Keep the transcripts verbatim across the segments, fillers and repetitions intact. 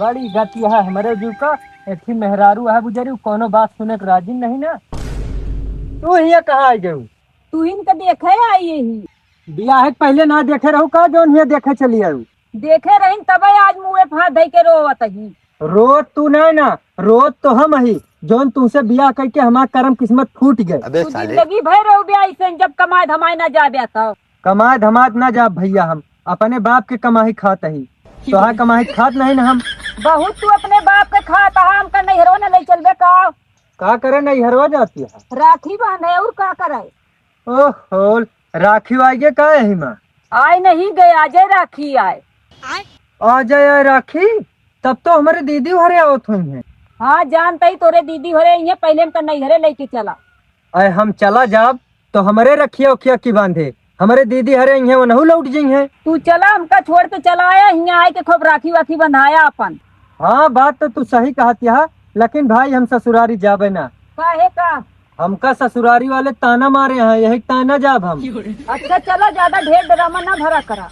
बड़ी गति है हमरे जीव का। एक ही मेहरारू है बुजरी, कोनो बात सुने के राजी नहीं ना। तू हियाँ कहाँ आई गयू? तू इनका देखे आई यही। बियाह के पहले ना देखे रहू का, जौन हियाँ देखे चली आयू? देखे रही तबे आज मुँहे पर हाथ धई के रोवत ही। रोत तू नहीं ना, रोत तो हम ही, जौन तुमसे बियाह करके हमार करम किस्मत फूट गए। अबे तू साले। जिंदगी भर रहो ब्याह से, जब कमाए धमाए ना जाबे तो। कमाए धमाए ना जाब भैया, हम अपने बाप के कमाई खात ही, तोहार कमाई खात नहीं ना हम। बहुत तू अपने बाप के खात हा, हमका नैहरवा न ले चलबे का? का करे नैहरवा जाती है? राखी बांधे और का करे? ओहो, राखी आइगे का यही माँ? आए नहीं गए, आ जाए राखी आए। आ जाए आए राखी, तब तो हमारे दीदी हरे आवत हुई हैं। हाँ, जानते ही तोरे दीदी हरे, ये पहले हमका नैहरे लेके चला। अरे हम चला जाब तो हमरे रखिया उखिया की बांधे, हमरे दीदी हरे इहे वनहु लौट जइहे। तू चला, हमका छोड़ के चला आया, हियाँ आए के खूब राखी वाखी बंधाया अपन। हाँ, बात तो तू सही कहत यहा, लेकिन भाई हम ससुरारी जाबे ना। काहे का? हमका ससुरारी वाले ताना मारे हैं, यही ताना जाब हम। अच्छा चला, ज्यादा ढेर ड्रामा ना भरा करा।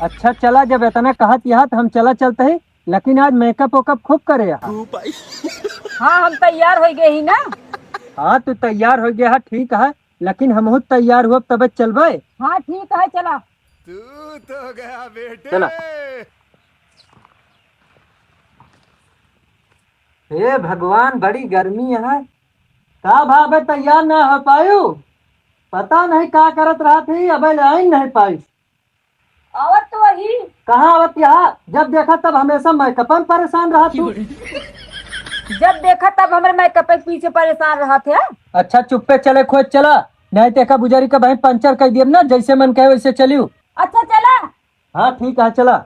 अच्छा चला, जब इतना कहत यहा तो हम चला चलते ही, लेकिन आज मेकअप वेकअप खूब करे यहाँ। हाँ, हम तैयार हो गए ही ना। हाँ, तू तैयार हो गया है, ठीक है, लेकिन हमहू तैयार हुआ तब चलबे। हाँ, ठीक है, चला। तू तो गया बेटे। चला। हे भगवान, बड़ी गर्मी है। का भावे तैयार ना हो पायू? पता नहीं का करत रहत ही, अबे लाइन नहीं पाई। आवत तो वही। कहाँ आवत यहाँ? जब देखा तब हमेशा मेकअप में परेशान रहा तू। जब देखा तब हमरे मेकअप के पीछे परेशान रहत है। अच्छा चुप्पे चले खोज चला, नहीं तो एका बुजारी का बहिन पंचर कर दियब ना, जैसे मन कहे वैसे चलियो। अच्छा चला। हाँ ठीक है चला।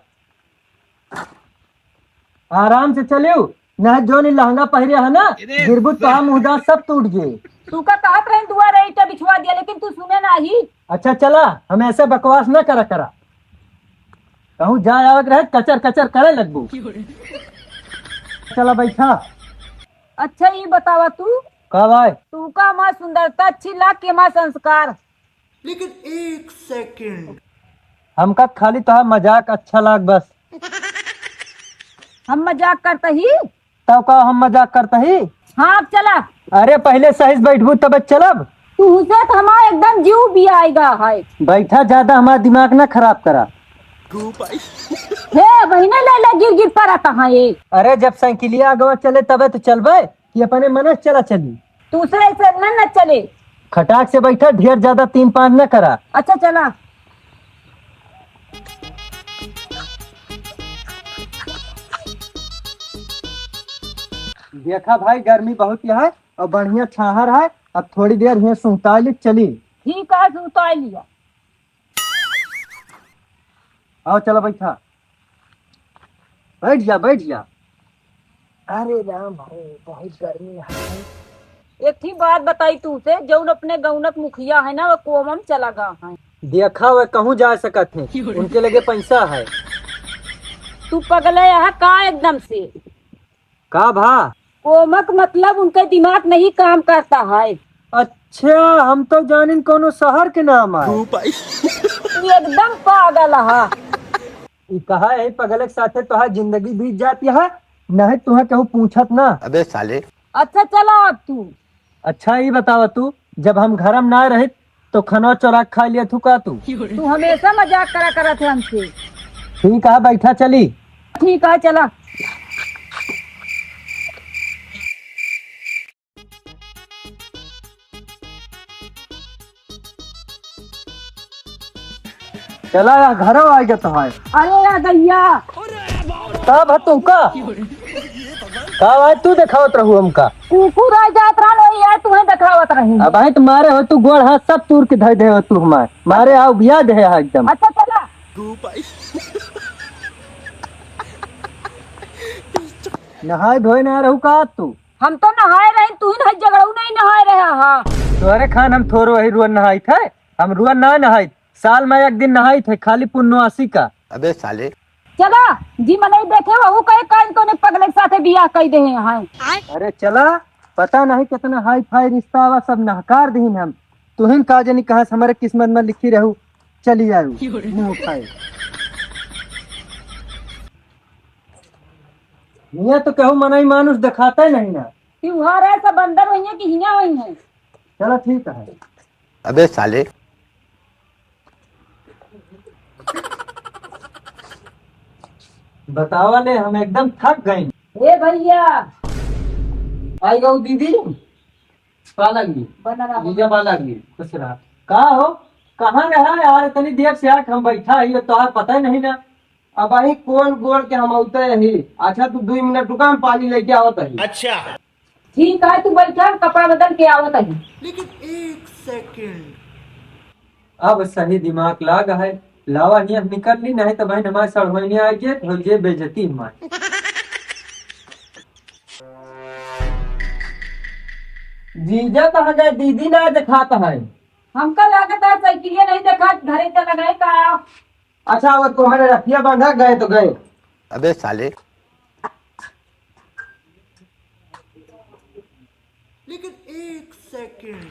आराम से चलियो, नहीं जोन ई लहंगा पहिरे है ना, गिरबू तो मुँहदा सब टूट जाए। तू का कहत रही दुआरे ईटा बिछवा दिया, लेकिन तू सुने नाही। अच्छा चला, हम ऐसे बकवास ना करा करा। कहूँ जाए आवत रहे, कचर कचर करे लगबू। चला बैठा। अच्छा ई बतावा तू। का भाई? तू का हमार सुंदरता अच्छी लाग के हमार संस्कार? लेकिन एक सेकंड। हमका खाली तोहार मजाक अच्छा लाग बस। हम मजाक करत ही? तब का हम मजाक करत ही? हाँ, अब चला। अरे पहले सही से बैठबू तब चलब। तू से तो हमार एकदम जीव भी आएगा है। बैठा, ज्यादा हमार दिमाग ना खराब करा। हे बहिने, ले ले, गिर गिर पड़त है ये। अरे जब साइकिलिया आगवा चले तबे तो चलबे। कि अपने मन से चला चली। तू से ऐसे न, न चले। खटाक से बैठा, ढेर ज्यादा तीन पाँच न करा। अच्छा चला। देखा भाई, गर्मी बहुत है और बढ़िया छाहर है। अब थोड़ी देर हियाँ सुताई ली, चली। ठीक है, सुताई लिया। आओ चला बैठा, बैठ जा, बैठ जा। अरे राम हो, बहुत गर्मी है। एक ही बात बताई तू से, जौन अपने गौनक मुखिया है ना, वो कोमम चला गा है। देखा, वे कहूँ जा सकत हैं, उनके लगे पैसा है। तू पगले यहाँ का एकदम से? का भा? कोमक मतलब उनके दिमाग नहीं काम करता है। अच्छा, हम तो जानिन कोनो शहर के नाम है। तू एकदम पागल हा। ई कहा है पगले के साथे तोहार जिंदगी बीत जाती है, नहीं तुहे केहू पूछत ना। अबे साले। अच्छा चला अब तू। अच्छा ई बतावा तू, जब हम घरम ना रहित तो खनवा चोरा के खा लिया थू का तू? तू हमेशा मजाक करा करत है हमसे। ठीक है बैठा चली। ठीक है चला। चला यार, घरो आ गया तो है। अरे यार गैया। तब है तुमका। का भाई तू देखावत रहू हमका? कुकुर आ जात रहन, वही यार तुम्हें देखावत रही। अब भाई तुम्हारे हो तू गोड़ हाथ सब तूर के धर दे हो तू हमार। मारे आओ बिया दे है एकदम। अच्छा चला। नहाए धोए ना रहू का तू? हम तो नहाए रहे, तू ही नहीं झगड़ू नहीं नहाए रहा हा। तोहरे खान हम थोरो वही रुअन नहाई थे, हम रुअन ना नहाई, साल में एक दिन नहाई थे, खाली पुन्नवासी का। अबे साले। चला, जी मनई देखे वहू कहे काइन तोने पगले के साथे बियाह कई दे हैं। अरे चला, पता नहीं कितना हाई फाई रिश्ता आवा, सब नहकार दीन हम। तुहिन का जनी कहाँ से हमारे किस्मत में लिखी रहू, चली आयु मुँह उठाए। हियाँ तो केहू मनई मानुष देखाते नहीं ना। त्योहार है, सब अंदर होइहैं कि हियाँ होइहैं? चलो ठीक है। अबे साले। बतावा ले, हम एकदम थक गए। ए भैया। आई गऊ दीदी। पालक जी। बना रहा। जीजा पालक जी। खुश रहा। का हो? कहाँ रहा यार? इतनी देर से आके हम बैठा ही, तोहार पता ही नहीं ना। अब अही कोन गोड़ के हम औते रही। अच्छा, तू दुई मिनट रुका, हम पानी लेके आवत ही। अच्छा। ठीक है, तू बैठा, कपड़ा बदल के आवत ही। लेकिन एक सेकंड। अब सही दिमाग लाग है, लावा हियाँ निकल ली, नहीं तो बहन हमारे सड़वाइने आ गए, हो जे बेइज्जती हमारी। जीजा कहाँ गए? दीदी ना देखात है। हमका लागत है साइकिलिया नहीं देखा, घरे चला गए का? अच्छा, वो तुम्हारे रखिया बांधा गए तो गए। अबे साले। लेकिन एक सेकंड।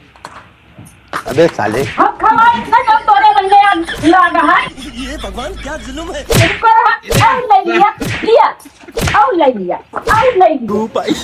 अबे साले। हम खवाई ना जब तोरे बल्ले लाग है। ये भगवान क्या जुल्म है। ऊपर है, और ले लिया, लिया, और ले लिया, और ले लिया। ओ भाई।